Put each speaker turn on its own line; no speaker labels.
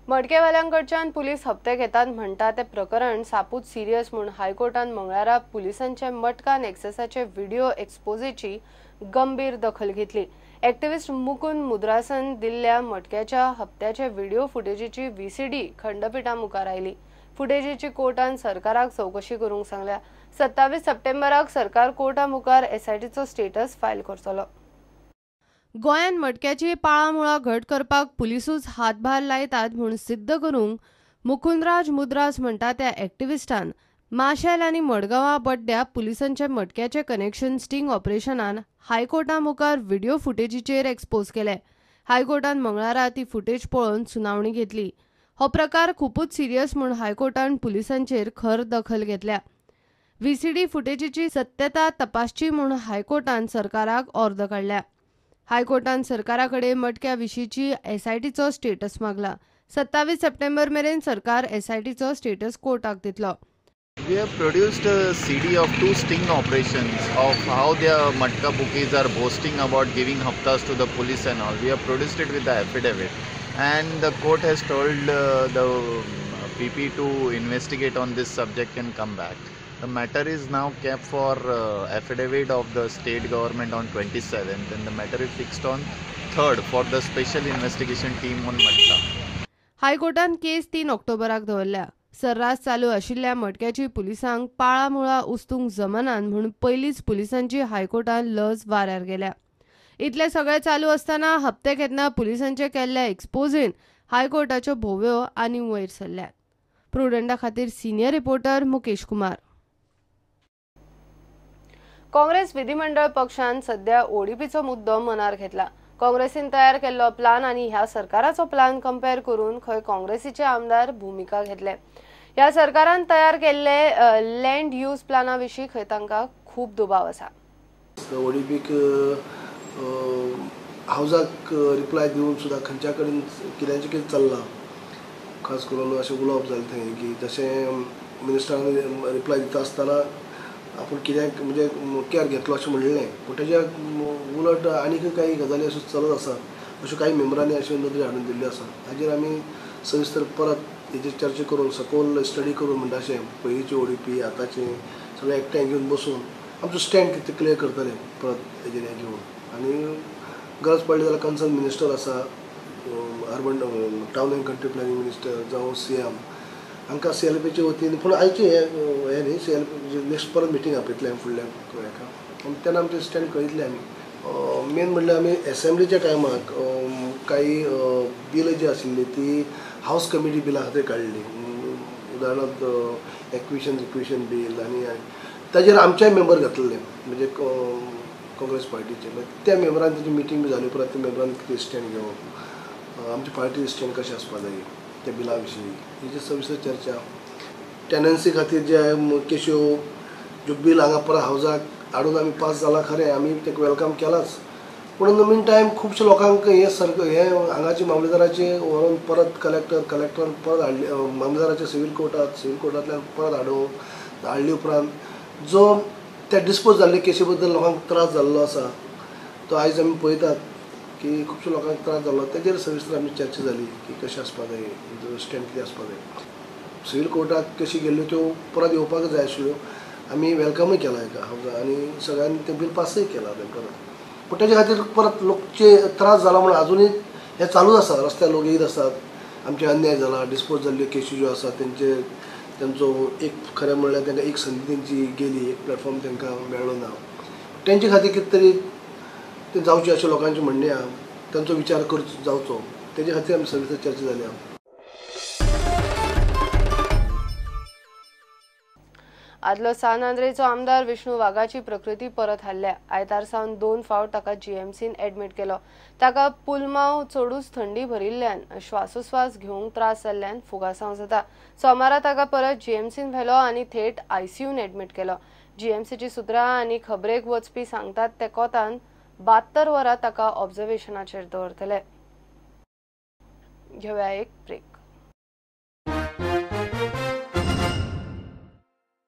मटकेवाल्यांकडच्यान police हप्ते घेतात म्हणटा ते प्रकरण सापूच सिरियस म्हूण हायकोर्टान मंगळारा पुलिसांचे मटका नेक्ससाचे व्हिडिओ एक्सपोजेची गंभीर दखल घेतली. एक्टिविस्ट मुकुंद मुद्रासन दिल्ल्या मटक्याच्या हप्त्याचे व्हिडिओ फुटेजीची व्हीसीडी खंडपीठा मुखार आयली. फुटेजीची कोर्टान सरकाराक चवकशी करूंक सांगल्या. 27 सप्टेंबराक सरकार कोर्टा मुखार एसआयटीचो स्टेटस फायल करतलो. गोंयांत मटक्याची पाळामुळां घट करपाक पुलिसूच हातभार लायतात म्हूण सिद्ध करूंक मुकुंदराज मुद्रास म्हणटा त्या एक्टिविस्टान माशेल आनी मडगांवां बड्ड्या पुलिसांचे मटक्याचे कनेक्शन स्टिंग ऑपरेशनान हायकोर्टा मुखार व्हिडिओ फुटेजीचेर एक्सपोज केले. हायकोर्टान मंगळारा ती फुटेज पळोवन सुनावणी घेतली. हो प्रकार खुपूच सिरियस म्हूण हायकोर्टान पुलिसांचेर खर दखल घेतल्या. व्हीसीडी फुटेजीची सत्यता तपासची म्हूण हायकोर्टान सरकाराक ऑर्द काडल्या. हायकोर्टान सरकारा कडेन मटक्या विशींची एसआयटीचो स्टेटस मागला. 27 सप्टेंबर मेरेन सरकार एसआयटीचो स्टेटस कोर्टाक दितलो.
We have produced a CD of 2 sting operations of how their matka bookies are boasting about giving haftas to the police and all. We have produced it with the affidavit, and the court has told the PP to investigate on this subject and come back. The matter is now kept for affidavit of the state government on 27th, and the matter is fixed on 3rd for the special investigation team on matka.
हायकोर्टान case 3 ऑक्टोबराक दवरल्या. सर्रास चालू आशिल्ल्या मटक्याची पुलिसांक पाळामुळां उस्तूंक जमनान म्हूण पयलींच पुलिसांची हायकोर्टान लज वाऱ्यार गेल्या. इतलें सगळें चालू आसतना हप्ते घेतना पुलिसांचे केल्ल्या एक्सपोजीन हायकोर्टाच्यो भोव्यो आनी वयर सरल्यात. प्रुडंटा खातीर सिनियर रिपोर्टर मुकेश कुमार. काँग्रेस विधिमंडळ पक्षान सध्या ओडीपीचो मुद्दो मनार घेतला. काँग्रेसीन तयार केल्लो प्लान आनी ह्या सरकाराचो प्लान कंपेर करून खंय काँग्रेसीचे आमदार भुमिका घेतले. ह्या सरकारान तयार केल्ले लँड यूज प्लाना विशीं खंय तांकां खूब दुबाव आसा.
ओडीपीक हावजाक रिप्लाय दिवन सुद्दां खंयच्या कडेन कित्याचें कितें चल्लां, खास करून अशें उलोवप जालें थंय की जशें मिनिस्टरान रिप्लाय दिता आसतना आपूण कित्याक म्हणजे केअर घेतलो अशें म्हणलें, पूण तेज्या उलट आनीक काही गजाली अश्यो चलत आसा अश्यो काही मेंबरांनी अश्यो नदरे हाडून दिल्ल्यो आसा. हाजेर आमी सविस्तर परत हेजेर चर्चा करून सखोल स्टडी करून म्हणटा अशें पयलींची ओडीपी आतांची सगळें एकठांय घेवन बसून आमचो स्टँड कितें क्लियर करतले परत हेजेर हें घेवन. आनी गरज पडली जाल्यार कन्सर्न मिनिस्टर आसा, urban town and country planning minister जावं सीएम हांकां सीएलपीचे वतीन, पूण आयचें हें न्ही, सीएलपी नेक्स्ट परत मिटींग आपयतले आमी फुडल्या हेका आनी तेन्ना आमचें स्टँड कळयतले आमी. मेन म्हणल्यार आमी एसेंब्लीच्या टायमाक काही बिलां जी आशिल्ली ती हावस कमिटी बिलां खातीर काडली, उदाहरणार्थ एक्विशन रिक्विशन बील, आनी ताजेर आमच्याय मेंबर घातलेले म्हणजे काँग्रेस पार्टीचे. त्या मेंबरान तेजी मिटींग बी जाली उपरांत त्या मेंबरान कितें स्टँड घेवप, आमची पार्टी स्टँड कशें आसपा जाय त्या बिला विशीं हेजी सविस्तर चर्चा. टेनन्सी खातीर जे केश्यो ज्यो बील हांगा परत हावजाक हाडून आमी पास जाला खरें, आमी ताका welcome केलाच, पूण इन the mean time खुबशे लोकांक हें हें हांगाचे मामलेदाराचे व्हरून परत कलेक्टर, कलेक्टरान परत हाडली मामलेदाराचे सिवील कोर्टात, सिवील कोर्टांतल्यान परत हाडून हाडली उपरांत जो त्या डिस्पोज जाल्ले केशी बद्दल लोकांक त्रास जाल्लो आसा तो आयज आमी पळयतात की खुबशे लोकांक त्रास जाल्लो, तेजेर सविस्तर आमी चर्चा जाली की कशें आसपा जाय, स्टँड कितें आसपा जाय. सिवील कोर्टाक कशी गेल्ल्यो त्यो परत येवपाक जाय आशिल्ल्यो, आमी वेलकमूय केला हेका हावजा आनी सगळ्यांनी तें बील पासूय केलां तेंकां, पूण तेजे खातीर परत लोकचे त्रास जाला म्हणून आजुनूय हें चालूच आसा. रस्त्यार लोक येयत आसात, आमचे अन्याय जाला, डिस्पोज जाल्ल्यो केशी ज्यो आसा तेंचे तेंचो एक खरें म्हणल्यार तांकां एक संदी तेंची गेली, एक प्लॅटफॉर्म तांकां मेळ्ळो ना, तेंचे खातीर कितें तरी तें जावचें अशें लोकांचें म्हणणें आहा, तांचो विचार करचो जावचो, तेजे खातीर आमी सविस्तर चर्चा जाल्या.
आदलो सान आंद्रेचो आमदार विष्णू वाघाची प्रकृती परत हाडल्या. आयतार सावन 2 फावट ताका जीएमसीन एडमिट केलो. ताका पुलमाव चडूच थंडी भरिल्ल्यान श्वासोश्वास घेवंक त्रास जाल्ल्यान फुगासांव जाता. सोमारा ताका परत जीएमसीन व्हेलो आनी थेट आयसीयून एडमिट केलो. जीएमसीची सुत्रां आनी खबरेक वचपी सांगतात ते कोतान 72 वरां ताका ऑब्जर्वेशनाचेर दवरतले. घेवया एक ब्रेक.